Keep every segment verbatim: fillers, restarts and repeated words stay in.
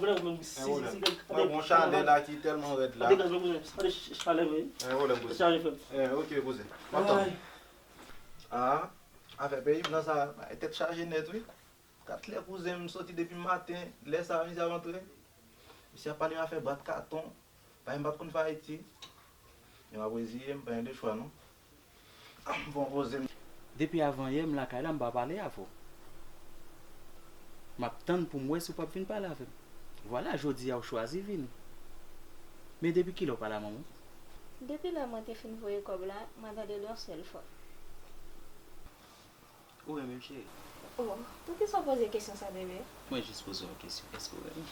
Mwen bon chalè la ki tèlman rèd la. Degaj mwen kouzen, sa de chalè vre. Degaj frè m. Eh, ok kouzen. M ap tann. Ah, afè peyi m nan sa, tèt chaje nèt wi. Kat lè kouzen m soti depi maten, lè sa mizè ap antre. Misye ap pale m afè bwat katon. Bagay m pa t konn fè Ayiti. Men m ap reziye m, pa gen de chwa non. Bon, poze m. Depi avan yè m lakay la, m pa pale avè w. M ap tann pou m wè si w p ap vin pale avè m. Vwala, jodi a w chwazi vini. Men depi kilè w pa la, manman? Depi lè mwen te fin voye kòb la, mwen tande l yon sèl fwa. Ou renmen m, cheri? Oh, poukisa w poze kesyon sa, bebe? Mwen jis poze w yon kesyon. Èske w renmen m?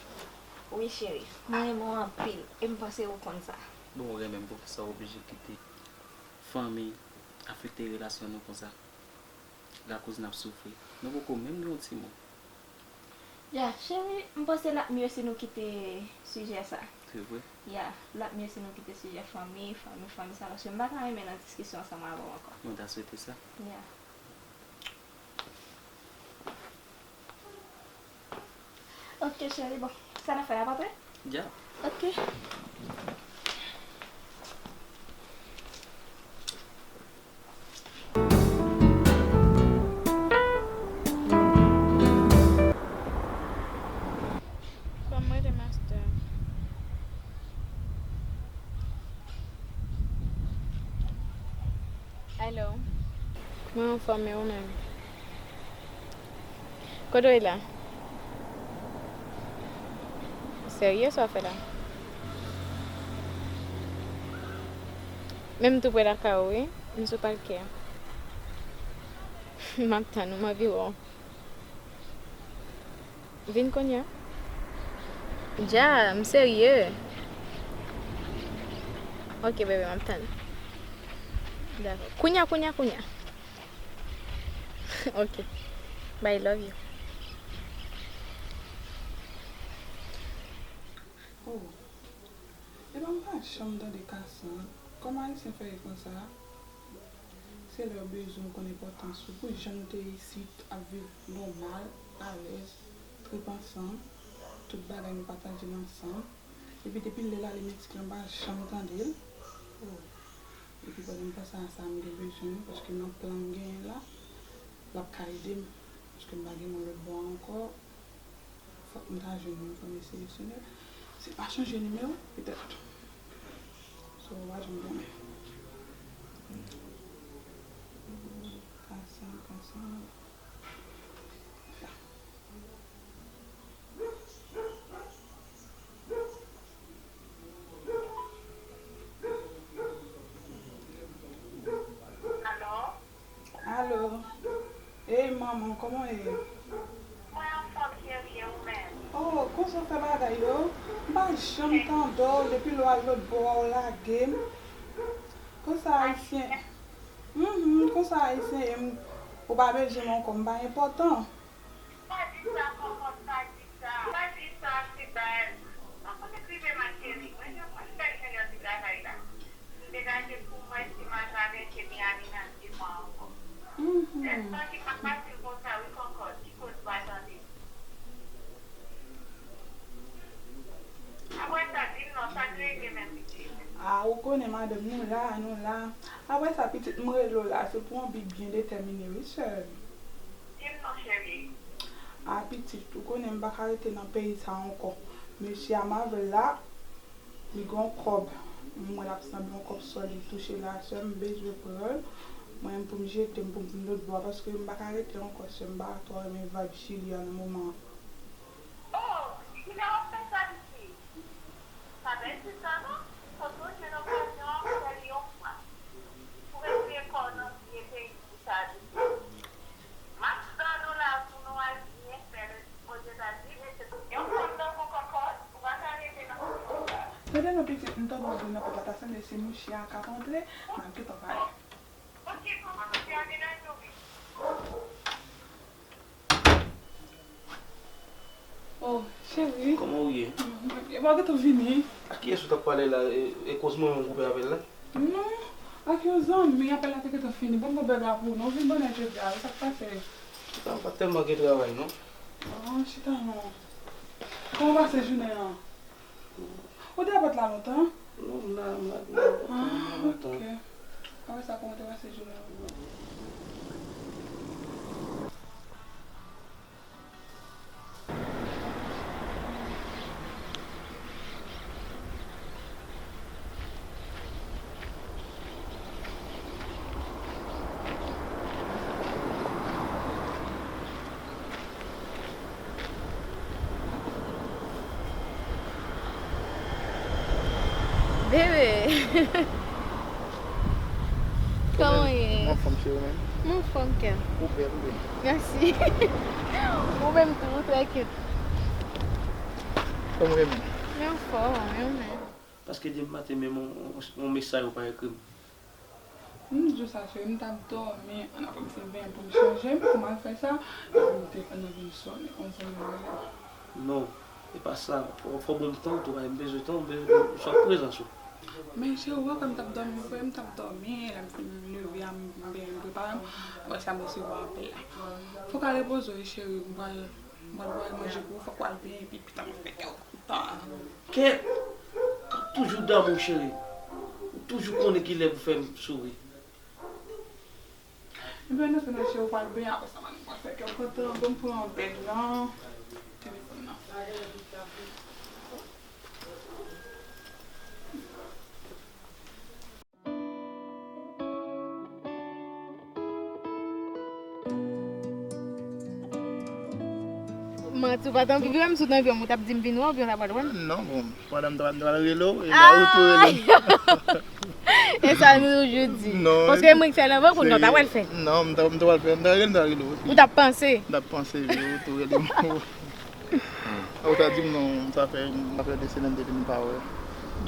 Wi, cheri. Mwen renmen w anpil, e m panse ou konn sa. Bon, ou renmen m, poukisa w oblije kite fanmi afekte relasyon nou konsa? Lakoz n ap soufri. Nou poko menm gen yon timoun. Ya, cheri, m panse l ap mye si nou kite sijè sa. Se vre? Ya, l ap mye si nou kite sijè fanmi, fanmi, fanmi sa, paske m pa ta renmen nan diskisyon ansanm avè w ankò. Mwen ta swete sa. Ya. Ok, cheri, bon. Sa n ap fè la, pa vre? Ya. Ok. Ban m rele Master. Alo. Mwen anfòm, e ou menm? Kote w ye la? Serye, sa w fè la? Men m tou pre lakay ou, wi. M sou palkè. M ap tann ou, m anvi wè w. Vin kounye a. Dja, m serye. Ok, bebe, m ap tann. Dakò. Kounye a, kounye a, kounye a. Ok. Bye, love you. Oh. Epa m pa janm tande Kassan. Kòman Ayisyen fè ye konsa? Se lè yo bezwen w konn enpòtans ou. Pou jan nou te isit ap viv nòmal, alèz, trip ansanm, tout bagay nou pataje l ansanm. Epi depi lè l ale Meksik la, m pa janm tande l. Oh. Epi pandan m panse a sa, m gen bezwen l, paske nan plan m genyen la, l ap ka ede m, paske m pa gen moun lòt bò a ankò. Fòk m ta jwenn moun pou m eseye sone l. Si l pa chanje nimewo, petèt. So, w pa janm konnen. Kasan, kasan. Alo? Alo? Ey, manman, kòman w ye? Mwen anfòm, cheri, e ou menm? Oh, konsa w fè bagay yo? M pa janm tande w, depi lè w al lòt bò a, w lage m. Konsa Ayisyen. Mhm, konsa Ayisyen ye, m, ou pa bezwen m ankò, m pa enpòtan. Pa di sa, kòkòt, pa di sa. Pa di sa, ti baz. Mwen konnen k rive m ak Eric. Mwen gen, mwen fèk jwenn yon ti travay la. M degaje pou m wè si m a travèse Miami nan de mwa ankò. Mhm. Lè tan ki pa fasil konsa, wi, kòkòt. Ki koz pa tande? Apre sa, di m non, sa k regle menm, pitit? A, ou konnen, madanm, nou la, nou la. Apre sa, pitit, m rele w la, se pou yon bi byen detèmine, wi, sè m. Di m non, cheri. A, pitit, ou konnen m pa ka rete nan peyi sa ankò. Mesye a m avè l la, li gen yon kòb. M wè l ap sanble yon kòb sòlid touche la, sè m, m bezwen pran l. Mwen menm pou m jete m, pou m vin lòt bò a, paske m pa ka rete ankò, sè m, m pa twò renmen vibe Chili a nan moman an. Oh, kilè w ap fè sa, pitit? Pa pèdi tan non, fòk nou jwenn okazyon fè li yon fwa. Pou retire kò w nan vye peyi w sa a, pitit. M ap tann ou la pou nou al byen fè l Ozetazini, se yon fanm nan gon kòkòt, ou pa ka rete nan kòkòt la. Tande non pitit, m tande w di nan pòt la, ta sanble se mouche a k ap antre, m ap gentan pale. Ok, kòman nou te a degaje w vit? Oh, cheri. Kòman w ye? E pa w gentan vini? A kiyès ou t ap pale la? E, e koz mwen menm koupe apèl la? Non, ak yon zanmi, apèl la te gentan fini. Bon, bon, bèl la pou nou. Vin bonè jodi a, wi, sa k pase? Chita, m pa t tèlman gen travay, non. Oh, chita non. Kòman w pase jounen an? Ou te apòt la lontan? Non, m la, m la, m la, m la, m la. Ah, ok. Apre sa, kòman w te pase jounen an? Bebe. Kòman w ye? M anfòm, cheri, ou menm? M anfòm, kè. Ou bèl, wi. Mèsi. Ou menm tou, ou trè cute. Kòman w ye menm? M anfòm, ou menm? Paske demen maten menm, on, on, on mesaj ou pa ekri m. M di w sa, cheri, m t ap dòmi, ann apremidi m benyen pou m chanje, m, pou m al fè sa, epi m te, ann vin sone, on zanmi m rele m. Non, e pa sa, fò, fò w ban m tan w tou, m bezwen tan w, m bezwen w swa prezans ou. Men cheri, ou pa kwè m t ap dòmi vre, m t ap dòmi, lè m fin leve a, m, m benyen, m prepare m, apre sa m resevwa apèl la. Fò w ka repoze w, cheri, m pral, m pral prepare manje pou ou, fòk w al benyen, epi pita m ap fè kè w kontan. Kèt! Ou toujou damou, cheri. Ou toujou konnen ki lè pou fè m souri. Ebyen, nan se nan cheri, ou pral benyen, apre sa, mwen pral fè kè w kontan. Bon, m pran yon bèg nan telefòn nan. Manti, ou pa t anvi wè m, si w t anvi wè m, ou t ap di m vin wè w, oubyen w ta pral wè m? Non, bon, pandan m t ap, m t ap rele w, e la ou tou rele m. E sa nou toujou di. Non. Paske mwen ki fè l anvan, kounye a w ta pral fè. Non, m t ap, m t ap pral fè, m t ap rele, m t ap rele w. Ou t ap panse. M t ap panse, wi, ou tou rele m. Ou ta di m non, sa fè, sa fè de semèn depi nou pa wè.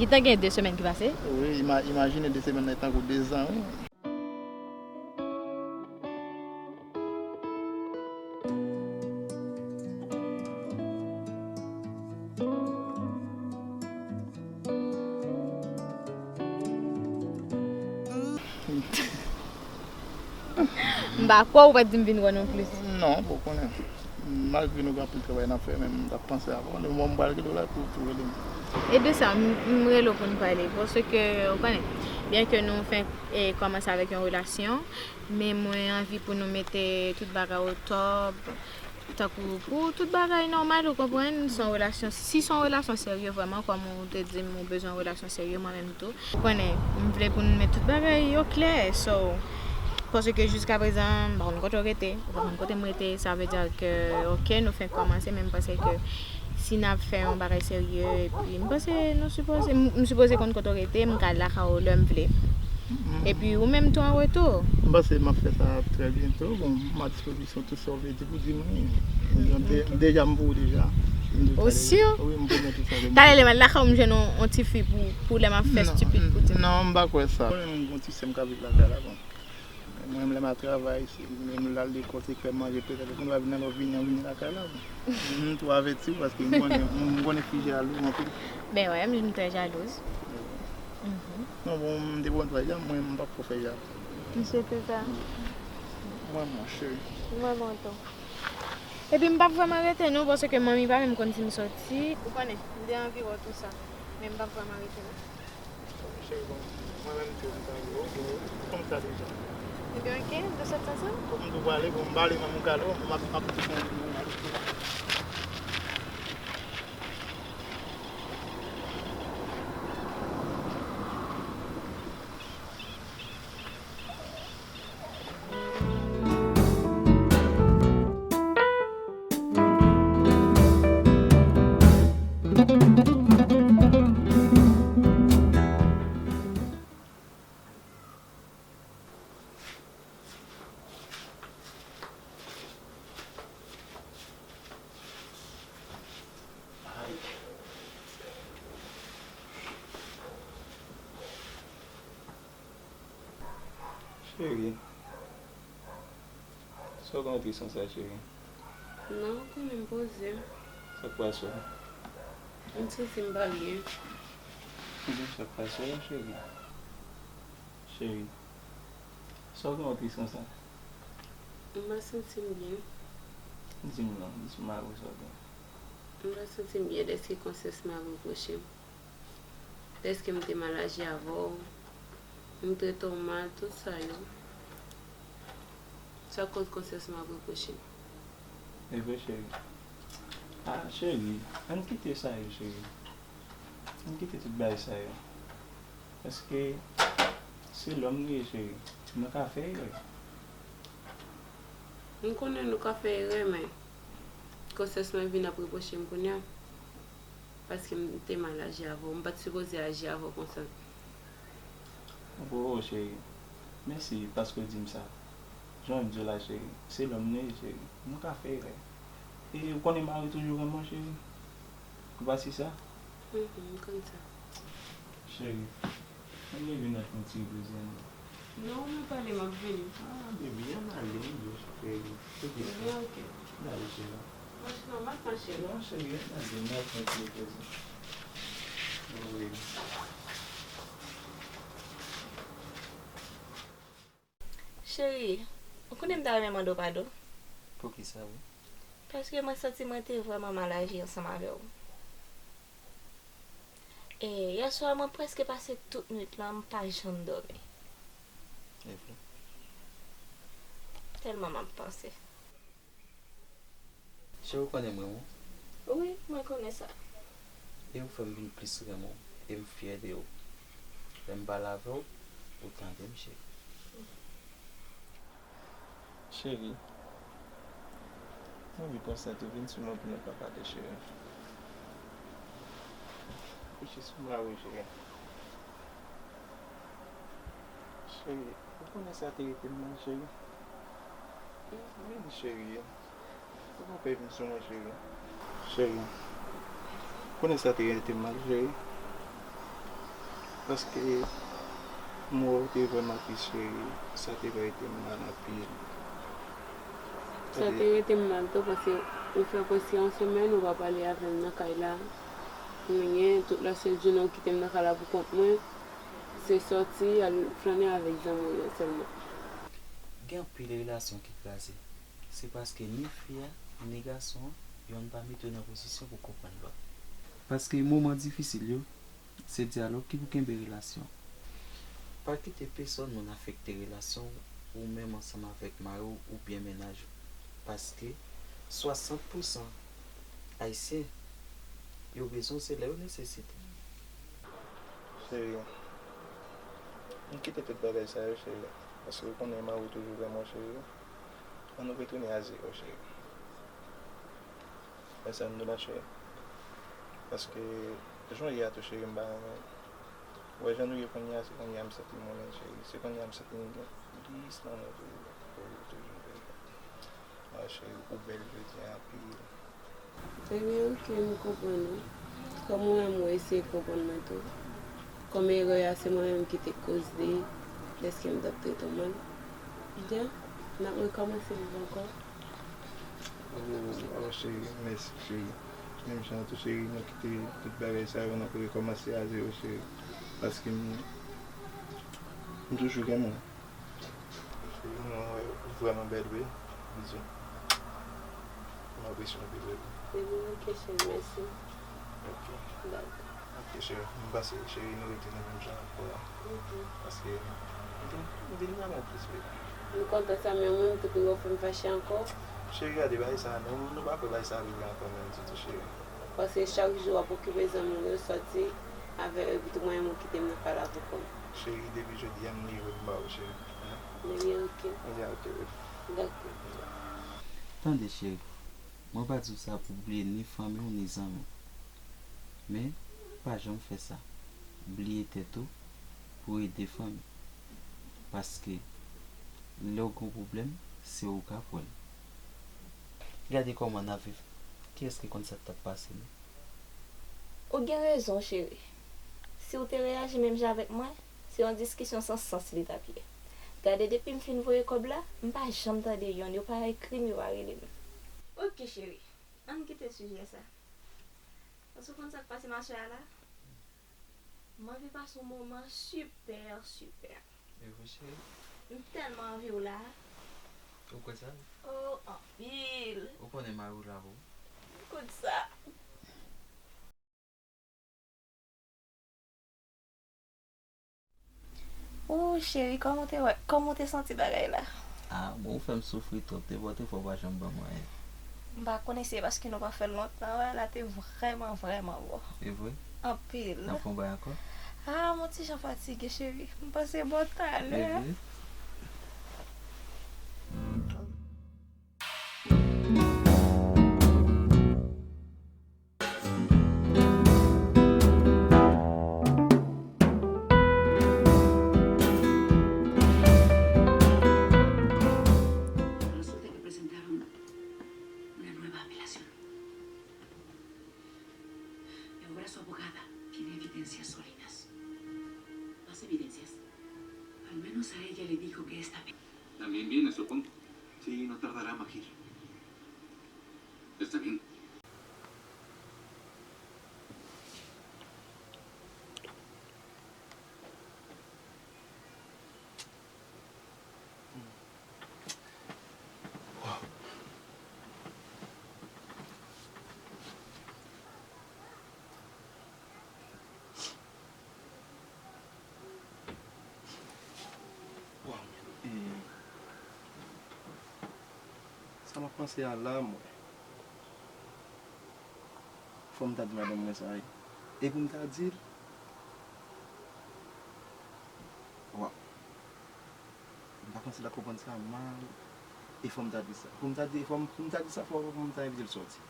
Gentan gen de semèn ki pase? Wi, ima-, imajine de semèn nan tankou de zan, wi. M pa kwè ou pa t di m vin wè non plis. Non, bon, ou konnen. Malgre nou gen anpil travay n ap fè, men m t ap panse avan. Bon, m pral rele w la pou, pou rele m. E de sa, m, m rele w pou n pale. Paske, ou konnen, byen ke nou fenk, e, kòmanse avèk yon relasyon, men mwen anvi pou nou mete tout bagay o top. Tankou pou tout bagay nòmal, ou konprann, se yon relasyon, si se yon relasyon serye vrèman, kòm ou te di m ou bezwen yon relasyon serye, mwen menm tou. Ou konnen, m vle pou n met tout bagay oklè, so, paske jiska prezan, m pa konn kote w rete, ou pa konn kote m rete, sa vle di ke, ok, nou fenk kòmanse, men m panse ke si n ap fè yon bagay serye, epi m panse nou sipoze, m, m sipoze konn kote w rete, m ka al lakay ou lè m vle. Epi ou menm tou an retou. M panse m ap fè sa trè byento. Bon, m a dispozisyon, tout sa w vle di pou di m, wi. M de-, deja m pou ou deja. M di w talè. Ou si? Wi, m pwomèt ou sa. Talè lè m al lakay ou, m jwenn yon, yon ti fi pou, pou lè m ap fè stupid pou di m. Non, m pa kwè sa. Mwen menm, m gon ti sè m k ap viv lakay la, bon. Mwen menm lè m al travay, se, menm l al lekòl, se fè manje, petèt, pou nou pa vin nan lè w vini an, vini lakay la, bon. M tou avèti w, paske m konnen, m konnen fi jalou anpil. Ben wè, m, m trè jalouz. Non, bon, m te pran travay la, mwen, m p ap fè jalou. M swete sa. Mwen, mon cheri. Mwen, mon tou. Epi m p ap vrèman rete non, paske manmi pa menm konn si m soti. Ou konnen, m te anvi wè w tou sa. Men m p ap vrèman rete non. Cheri, bon, mwen menm tou, m ta anvi wè w, bon, konn sa deja. Ebyen, ok, m te sot ansanm. Kòm m tou prale, bon, m prale, m ap, m ap tou fè yon, yon, yon, Cheri, sa w gen tris konsa, cheri? Non, ou konnen m poze m. Sa k pase w? M santi m pa byen. Sa k pase w la, cheri? Cheri, sa w gen tris konsa? M pa santi m byen. Di m non, di m avè sa w gen. M pa santi m byen dèske konsyans mwen ap repwoche m. Dèske m te mal aji avè w, m trete w mal, tout sa yo. Sa koz konsyans mwen ap repwoche m. E vre, cheri. Ah, cheri, ann kite sa yo, cheri. Ann kite tout bagay sa yo. Paske se lòm nou ye, cheri. Nou ka fè erè. M konnen nou ka fè erè, men konsyans mwen vin ap repwoche m kounye a. Paske m te mal aji avè w. M pa t sipoze aji avè w konsa. Oh, cheri. Mèsi paske w di m sa. Jan w di w la, cheri. Se lòm nou ye, cheri. Nou ka fè erè. E ou konnen mari toujou renmen w, cheri. Ou pa si sa? Mhm, m konn sa. Cheri, ann leve n al fè yon ti repoze non. Non, mwen pale, m ap vini. Ah, baby, ann ale, m di w, cheri. Ebyen, ok. Ann ale, cheri. Franchman, m ap mache. Non, cheri, ann ale, n al fè yon ti repoze. Wi. Cheri, ou konnen m ta renmen mande w padon. Poukisa, wi? Paske mwen santi mwen te vrèman mal aji ansanm avè w. E yèswa, mwen prèske pase tout nwit lan, m pa janm dòmi. E vre? Tèlman m ap panse. Cheri, ou konnen m renmen w. Wi, mwen konnen sa. E ou fè m vin plis renmen w, e m fyè de ou. Lè m pale avè w, ou tande m, cheri. Cheri, m anvi pran sèt ou vin sou mwen pou nou ka pale, cheri. Kouche sou mwen la wi, cheri. Cheri, ou konnen sa te rete m mal, cheri. Vini, cheri. Ou pa pè vin sou mwen, cheri. Cheri, ou konnen sa te rete m mal, cheri. Paske m wè w te vrèman tris, cheri. Sa te rete m mal anpil. Sa te rete m mal tou, paske ou fè prèske yon semèn ou pa pale avè m nan kay la. Pou anyen, tout lè se jounen ou kite m nan kay la pou kont mwen. Se sòti, al flannen avèk zanmi w yo sèlman. Gen anpil relasyon ki kraze. Se paske ni fi a, ni gason an, yonn pa mete yo nan pozisyon pou konprann lòt. Paske moman difisil yo, se dyalòg ki pou kenbe relasyon. Pa kite pèsòn moun afekte relasyon w, ou menm ansanm avèk mari w oubyen mennaj ou. Paske swasant pousan Ayisyen, yo bezwen w se lè yo nesesite. Cheri, ann kite tout bagay sa yo, cheri. Paske ou konnen mari w toujou renmen w, cheri. Ann nou retounen a zewo, cheri. Wè sa m di w la, cheri. Paske jan w ye a tou, cheri, m pa renmen. Ou wè jan nou ye kounye a, se kounye a m santi m renmen, cheri. Se kounye a m santi m gen plis lanmou pou ou, pou ou toujou, cheri. Ah, cheri, ou bèl jodi a anpil. Ebyen, oke, m konprann ou. Kòm ou menm ou eseye konprann mwen tou. Kòm erè a se mwen menm ki te koz li, dèske m t ap trete w mal. Byen, n ap rekòmanse viv ankò. Oh, oh, cheri, mèsi, cheri. Menm jan tou, cheri, nou kite tout bagay sa yo, n ap rekòmanse a zewo, cheri. Paske m, m toujou renmen w. Cheri, mwen wè ou vrèman bèl, wi. Bizou. M apresye w anpil, wi. Ebyen, oke, cheri, mèsi. Oke. Bye. Oke, cheri. M panse, cheri, nou rete nan menm jan ankò a. Mhm. Paske m vin, m vin renmen w plis, wi. M kontan sa, men ou menm tou, piga w fè m fache ankò. Cheri, gade bagay sa, nou, nou pa kwè bagay sa rive ankò menm ditou, cheri. Paske chak jou w ap okipe zanmi w yo, sòti avè yo, epi tou mwen menm ou kite m nan kay la pou kont mwen. Cheri, depi jodi a, m leve m ba ou, cheri. Hein? Ebyen, oke. Ebyen, oke, baby. Dakò. Tande, cheri, mwen pa di w sa pou w bliye ni fanmi w, ni zanmi w. Men, pa janm fè sa. Bliye tèt ou pou w ede fanmi. Paske, lè w gen yon pwoblèm, se ou k ap wè l. Gade kòman n ap viv. Kiyès ki konn sa k t ap pase nou? Ou gen rezon, cheri. Si w te reyaji menm jan avèk mwen, se yon diskisyon san sans li t ap ye. Gade, depi m fin voye kòb la, m pa janm tande yonn, yo pa ekri m, yo pa rele m. Oke, cheri, ann kite sijè sa. Paske w konn sa k pase m aswè a la? M anvi pase yon moman sipè, sipè. E vre, cheri? M tèlman anvi w la. Ou kwè sa? Oh, anpil. Ou konnen mari w la pou ou. M konn sa. Cheri, kòman w te wè, kòman w te santi bagay la? Ah, bon, ou fè m soufri twòp, te bò te fò w pa janm ban m anyen. M pa konnen si se paske nou pa fè l lontan, wè, la te vrèman, vrèman bon. E vre? Anpil. N ap fè yon bay ankò? Ah, m on ti jan fatige, cheri. M panse bon talè. E vre? Resulta que presentaron una nueva apelación. Y ahora su abogada tiene evidencias sólidas. Más evidencias. Al menos a ella le dijo que esta vez. También viene, supongo. Sí, no tardará, Mahir. Está bien. Waw, men, e, sa m ap panse a la, mwen. Fò m ta di madanm mwen sa, wi. E pou m ta di l, waw. M pa konn si l ap konprann sa mal. E fò m ta di sa. Pou m ta di, fò m, pou m ta di sa, fò, fò m ta envite l sòti.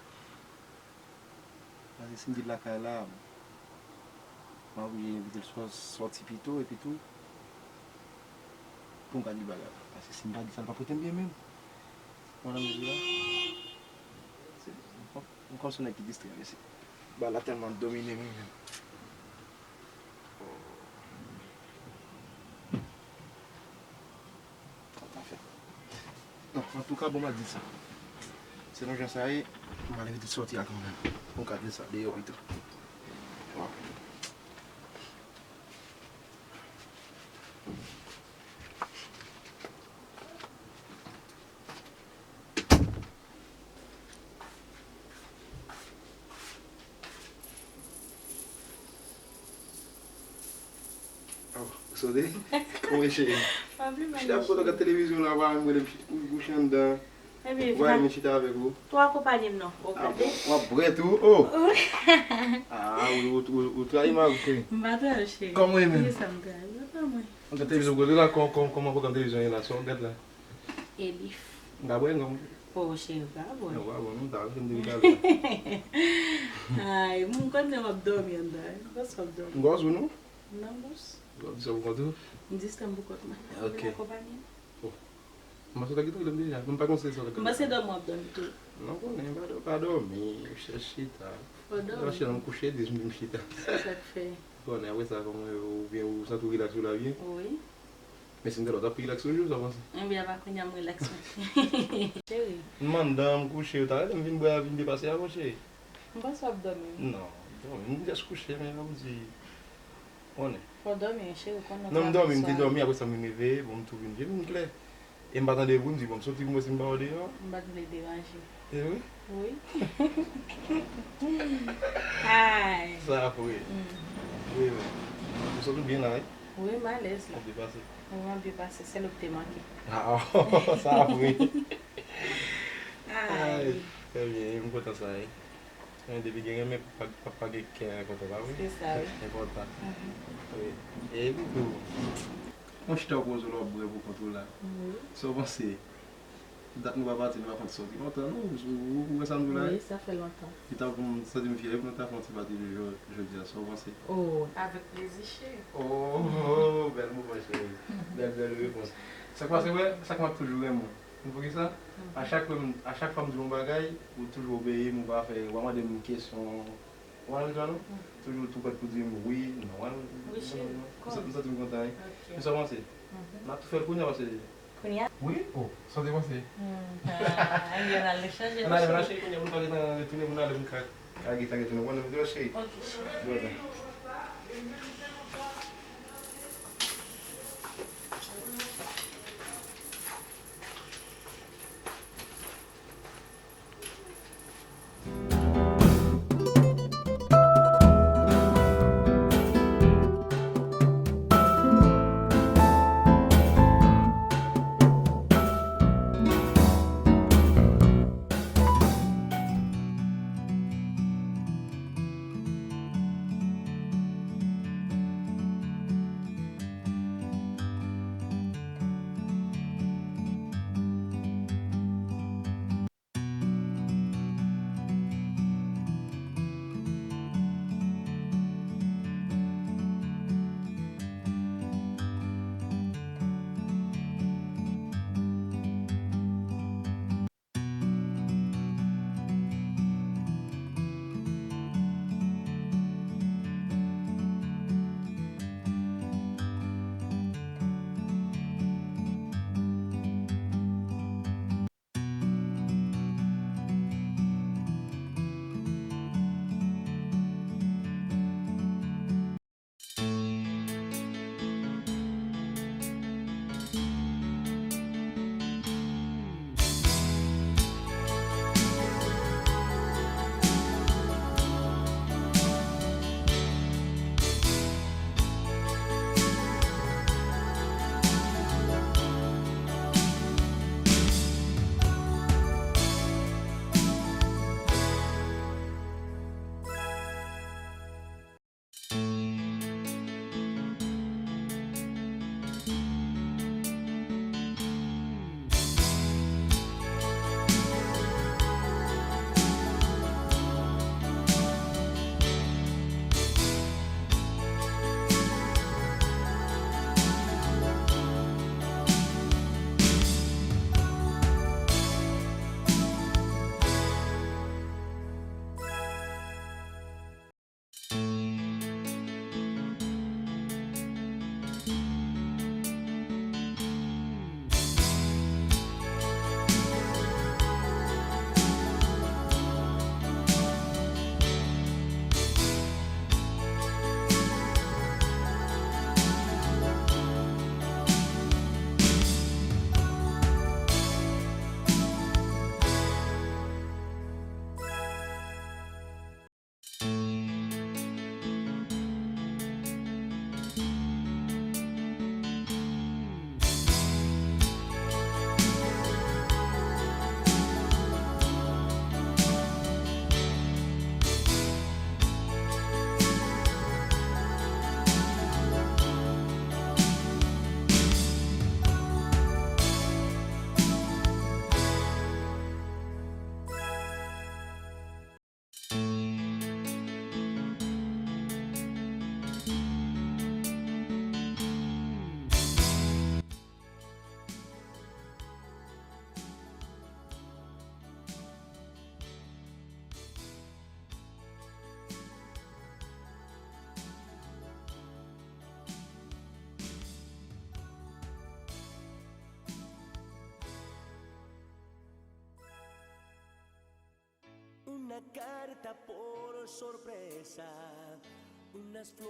Paske si m di l lakay la, m ap oblije envite l sò-, sòti pito, epi tou, pou m ka di l bagay la. Paske si m pa di sa, l p ap rete m byen menm. Ou konprann sa m di la? Se, m, m konn se yon nèg ki distrè, mesye. Bagay la tèlman domine m menm. Sa pa fèt. Non, antouka, bon, m a di sa. Selon jan sa ye, m al envite l sòti a kanmenm. Pou m ka di l sa deyò pito. Waw. Oh, ou sote? Kòman cheri? Chita pou kote gad televizyon la, pa menm rele m chita, ou kouche anndan. Ou pa rele m chita avèk ou. Tou akonpanye m non. Ou gade. W ap bwè tou? Oh! Ah, ou, ou, ou, ou trayi m avè cheri. M pa trayi w cheri. Kòman w ye menm? Kisa m trayi? Ou pa mwen. Ou gad televizyon kote la, kòman pwogram televizyon ye la, sa w gad la? Elif. M ka bwè l non. Oh, cheri, ou ka bwè. Non, pa bon, non, ta, m te gade. Ay, m konnen w ap dòmi anndan. M panse w ap dòmi. M gòz ou non? Non, bòs. Ou ap di sa pou kont ou? M distrè m pou kont mwen. Ok. Ou akonpanye m? Oh. M panse w ta gentan rele m deja. M pa konn si se sa w ta gentan. M panse dòmi w ap dòmi tou. Non, konnen, pa dò-, pa dòmi, chèche chita. Fò dòmi. Chita, m kouche, di m, di m chita. Se sa k fè. Konnen, apre sa, kòman, oubyen ou santi w rilaks ou la byen? Wi. Men si m te la, w t ap rilaks toujou, sa w panse? Ebyen, apa kounye a m rilaks mwen. Cheri. M anndan, m kouche, ou ta rele m vin bwè, vin depase avè w, cheri. M panse w ap dòmi wi. Non, m dòmi, m jis kouche, men m di, konnen. Fò w dòmi wi, cheri, ou konnen w travay swa. Non, m dòmi, m te dòmi, apre sa m vin reveye, bon, m tou vin, je m vin klè. E m pa tande bri, m di, bon, m soti pou m wè si m pa wè w deyò. M pa t vle deranje w. E vre? Wi. Ay. Sa vre. Mm. Wi, wi. Ou santi w byen la, wi? Wi, m alèz la. Ou byen pase? Wi, m ap byen pase, sèl ou ki te manke. Ah, sa vre. Ay. Ay, trè byen, m kontan sa, wi. Men depi gen renmen, pa, pa, pa gen kè kontan, pa vre? Se sa, wi. Enpòtan. Mhm. Wi. Epi tou, yon chita w poze w la, w ap bwè pou kont ou la. Wi. Sa w panse? Dat nou pa pati, nou pa konn sòti lontan, non? Ou, ou, ou wè sa m di w la? Wi, sa fè lontan. Li ta pou m santi m fyè, epi nou ta fè yon ti pati jodi a, sa w panse? Oh, avèk plezi, cheri. Oh, oh, bèl moman, cheri. Bèl, bèl repons. Sa k pase, wè, sa k m ap toujou renmen w. Ou konn poukisa? A chak fwa m, a chak fwa m di w yon bagay, ou toujou obeyi m, ou pa fè, ou pa mande m kesyon. Ou konprann sa non? Toujou tou prèt pou di m wi, non. Wi, cheri. M santi m kontan, wi. Ok. Men sa w panse? M ap tou fè l kounye a, paske... Kounye a? Wi, oh, sa w te panse? Hmm, ah, ann ale, n al chanje. Ann ale, ann ale, cheri, kounye a, pou n pa gentan retounen, pou n ale, pou n ka, ka gentan retounen. Ou konprann, cheri? Ok, cheri. Bon,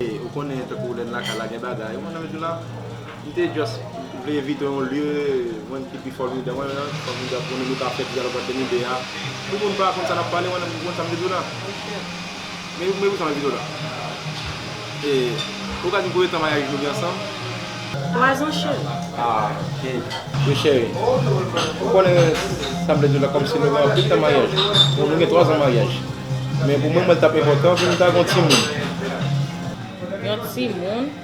E, ou konnen tankou lè n lakay la gen bagay, ou konn sa m vle di w la? M te just vle evite yon lye, mwen ki pi fò leader mwen, fò leader pou nou, nou ka fè dyalòg ant leader a. Pou moun pa konn sa n ap pale, ou konn sa m vle di w la? Men, men pou sa m vle di w la. E, ou ka di m konbyen tan maryaj nou gen ansanm? Twa zan, cheri. Ah, ok. Wi, cheri. Ou konnen sa m vle di w la, kòmsi nou gen anpil tan maryaj. Bon, nou gen twa zan maryaj. Men pou mwen, mwen, l t ap enpòtan pou nou ta gen yon timoun. Yon timoun?